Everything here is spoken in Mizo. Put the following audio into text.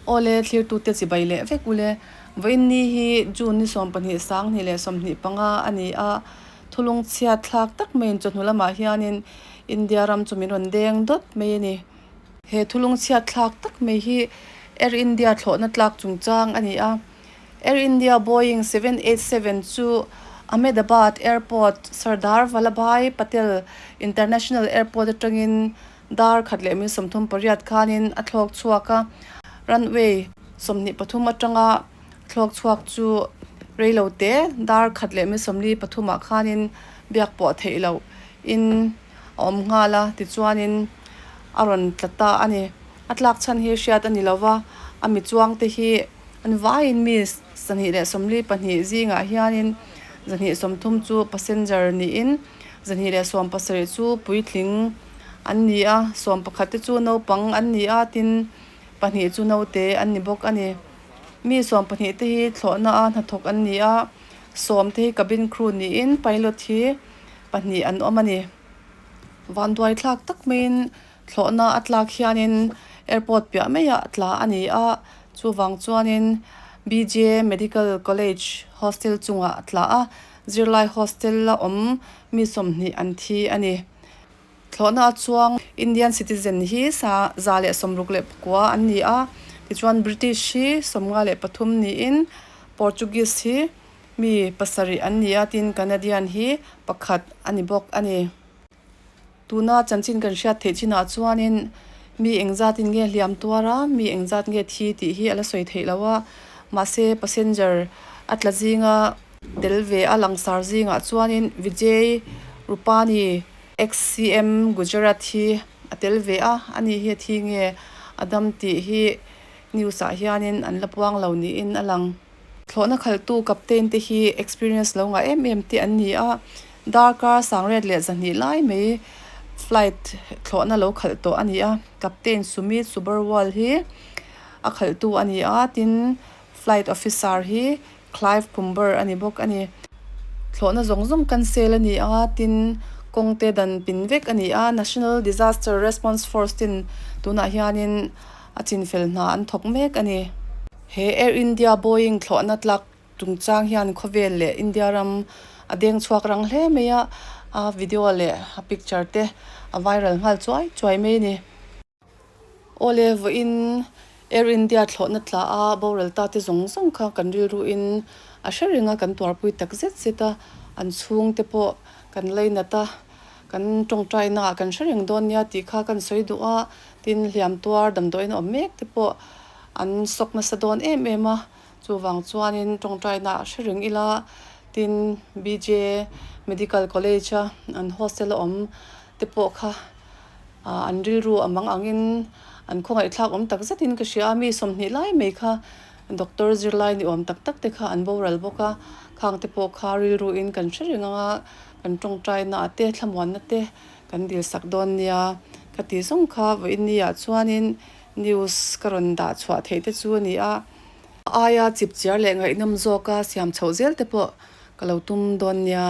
Awle, thlirtute chibai leh vek ule. Vawiin ni hi June ni 12 2025 a ni a, thulung chhiat thlak tak maiin chawhnu lamah hianin India ram chu min rawn deng dawt mai a ni. He thulung chhiat thlak tak mai hi Air India thlawhna tlak chungchang a ni a. Air India Boeing 787 chu Ahmedabad Airport, Sardar Vallabhbhai Patel International Airport atangin dar khat leh min 38 khanin a thlawk chhuak a. Runway 23 atanga thlawk chhuak chu reilo te dar khat leh min 43 ah khanin biak pawh theih loh in a awm nghal a, tichuanin a rawn tla ta a ni. A tlak chhan hi hriat a ni lo va, a mi chuang te hi an vaiin mi 242 zingah hianin 130 chu passenger niin 270 chu puitling an ni a, 11 te chu naupang an ni a, tin pahnih chu naute an ni bawk a ni. Mi 12 te hi thlawhna a hnathawk an ni a, sawm te hi cabin crew niin pilot hi pahnih an awm a ni. Vanduai thlak tak maiin thlawhna a tlak hianin airport piah maiah tla a ni a, chuvang chuanin BJ Medical College hostel chungah a tla a, zirlai hostel la awm mi 20 an thi a ni. Thlawhna a chuang Indian citizen hi sa 169 an ni a, tichuan British hi 53 niin Portuguese hi mi pasarih an ni a, tin Canadian hi pakhat a ni bawk a ni. Tuna chanchin kan hriat theih chinah chuanin mi engzatin nge hliam tuar a, mi engzat nge thi tih hi a la sawi theih lo a, mahse passenger a tla zinga tel ve a langsar zingah chuanin Vijay Rupani ex-CM Gujarat hi a tel ve a, ani hi a thi nge a dam tih hi news ah hianin an la puang lo niin a lang. Thlawhna khalhtu captain te hi experience lo ngah em em te an ni a, darkar 102 lai mai flight thlawhna lo khalh tawh a ni a, captain Sumit Subarwal hi a khalhtu a ni a, tin flight officer hi Clive Kumber a ni bawk a ni. Thlawhna zawng zawng cancel a ni a, tin kawng te dan pin vek a ni a, National Disaster Response Force ten tunah hianin a chinfel hna an thawk mek a ni. He Air India Boeing thlawhna tlak chungchang hian khawvel leh India ram a deng chhuak rang hle mai a, a video leh a picture te a viral nghal chuai chuai mai a ni. Awle vawiin Air India thlawhna tla a boral ta te zawng zawng kha kan rilru in a hre reng a, kan tuarpui tak zet zet a, an chhung te pawh kan lainat a, kan tawngtai naah kan hre reng dawn nia tih kha kan sawi duh a, tin hliam tuar damdawiin a awm mek te pawh an sawk nasa dawn em em a, chuvang chuanin tawngtaina a hre reng ila, tin BJ Medical College a an hostel a awm te pawh kha ah an rilru a mang angin an khawngaihthlak awm tak zetin ka hria a, mi 20 lai mai kha doctor zirlai ni awm tak tak te kha an boral bawk a, khang te pawh kha rilru in kan hre reng anga kan tawngtaina te thlamuanna te kan dil sak dawn nia ka ti zawng kha vawiin ni ah chuanin News ka rawn dah chhuah theih te chu a ni a. A aia chip chiar leh ngaihnawm zawka siam chhoh zel te pawh ka lo tum dawn nia.